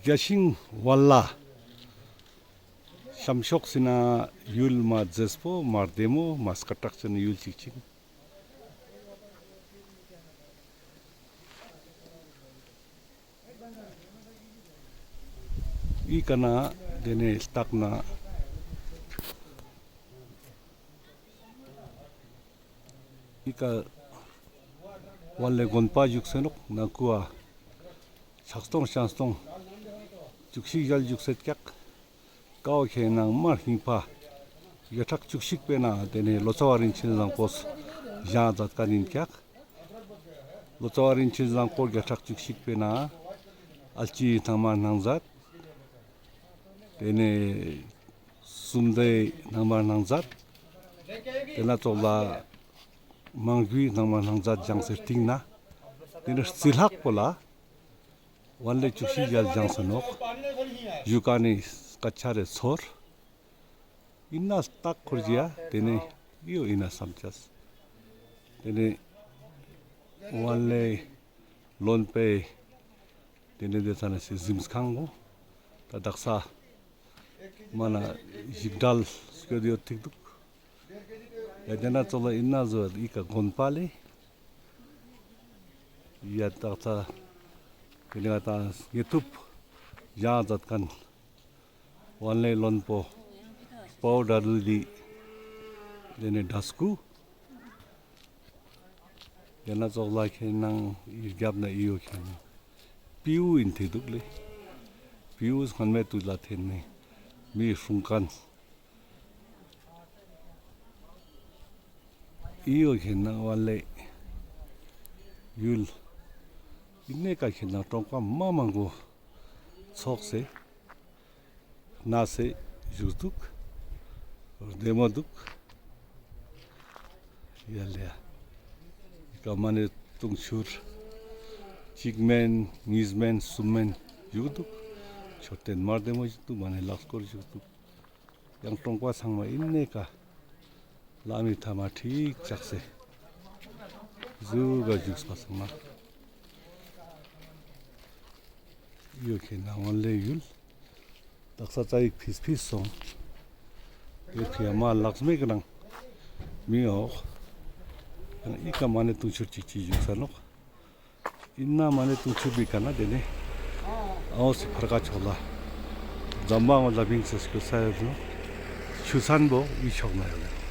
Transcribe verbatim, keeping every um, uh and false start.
རྒྱ་ཤིང་ཝལ་ལ། ཤམ་ཤོག་སི་ན་ཡུལ་མ་མཛེས་པོ་མ་བདེ་མོ་མ་སྐད་གྲགས་ཅན་ཡུལ་ཅིག་ཅིག། འི་ཀ་ན་དེ་ནས་ལྟག་ན་འི་ཀ་ཝལ་ལེ་དགོན་པ་བཞུགས་སེ་ནོག། ན་ཀུ་བ་ཕྱག་སྟོང་སྤྱན་སྟོང་བཅུ་གཅིག་ཞལ་བཞུགས་སེ་ཀྱག། ཀའོ་ཁེ་ནང་མ་རྙིང་པ་བརྒྱ་ཕྲག་བཅུ་གཅིག་པའི་ནང་དེ་ནས་ལོ་ཙཱ་བ་རིན་ཆེན་བཟང་པོས་བཞེངས་མཛད་ཁན་ཡིན་ཀྱག། ལོ་ཙཱ་བ་རིན་ཆེན་བཟང་པོ་བརྒྱ་ཕྲག་བཅུ་གཅིག་པའི་ནང་ཨལ་ཅི་ནང་མ་གནང་མཛད། དེ་ནས་སུམ་མདའི་ནང་མ་གནང་མཛད། དེ་ན་ཙོགས་ལ་མང་རྒྱུའི་ནང་མ་གནང་མཛད་བཞེངས་སེ་སྟིང་ན། དེ་ནས་རྩི་ལྷག་པོ་ལ་ཝལ་ལེ་བཅུ་གཅིག་ཞལ་བཞེངས་སེ་ནོག། བཞུགས་ཁན་ནི་སྐད་ཆ་རེ་ཚོར། ཡིན་ན་ལྟག་འཁོར་གྱི་ཡ་དེ་ནས་ཡོ་ཡིན་ན་བསམ་ཅེས། དེ་ནས་ཝལ་ལེ་ལོན་པའི་དེ་ནས་དེ་ཚ་ན་སི་གཟིམས་ཁང་གོ། ད་དག་ས་མ་ན་ཞིག་གྲལ་སྐྱོད་ཡོད་ཐིག་འདུག། ཡ་དེ་ན་ཙོགས་ལ་ཡིན་ན་བཟོ་འི་ཀ་དགོན་པ་ལེ། ཡ་དག་ས་དེ་ནས་ང་ཏང་དངོས་ཐུབ་བཞེངས་མཛད་ཁན་ཝལ་ལེ་ལོན་པོ་དཔའ་བོ་དགྲ་འདུལ་ལི། དེ་ནས་དགྲ་སྐུ། དེ་ན་ཙོགས་ལ་ཁེ་ནང་འི་རྒྱབ་ན་འི་ཡོ་ཁེ་ནང་སྤྲེའུ་ཡིན་ཐིག་འདུག་ལེ། སྤྲེའུ་སྔན་མའི་དུས་ལ་ཐེན་ནས་མི་སྲུང་ཁན། འི་ཡོ་ཁེ་ནང་ཝལ་ལེ་ཡུལ། ཡིན་ནའི་ཀ་ཁེ་ནང་གྲོང་པ་མ་མང་པོ་ཚོགས་སེ་ན་སེ་བཞུགས་འདུག། བདེ་མོ་འདུག། ཡ་ལེ་ཡ། འི་ཀ་མ་ནེ་དུང་ཕྱུར་གཅིག་མན་གཉིས་མན་གསུམ་མན་བཞུགས་འདུག། མཆོད་རྟེན་མ་བདེ་མོ་བཞུགས་འདུག། མ་ནེ་ལག་སྐོར་བཞུགས་འདུག། ཡང་གྲོང་པ་ཚང་མ་ཡིན་ནའི་ཀ་ལ་མི་ཐ་མ་ཁྲིག་ཆགས་སེ་ཟུག་ག་བཞུགས་པ་ཚང་མ་ཡོད་ཁེ་ནང་ཝལ་ལེ་ཡུལ། དག་ས་ཙ་ཡིག་ཕིས་ཕིས་སོང་། ཡོད་ཁེ་མ་ལགས་མེད་ཀ་ནང་མི་འོག། ཡང་འི་ཀ་མ་ནེ་དུང་ཕྱུར་གཅིག་གཅིག་བཞུགས་ས་ནོག། ཡིན་ན་མ་ནེ་དུང་ཕྱུར་བི་ཀ་ན་དེ་ནས་ཨའོ་སི་ཕར་ཀ་ཕྱོགས་ལ་ཛམ་བྷ་ངོ་ལ་བིང་སེ་སྐྱོད་ས་ཡོད་ནོག། ཆུ་ཚན་པོ་འི་ཕྱོགས་ན་ཡོད་ནོག།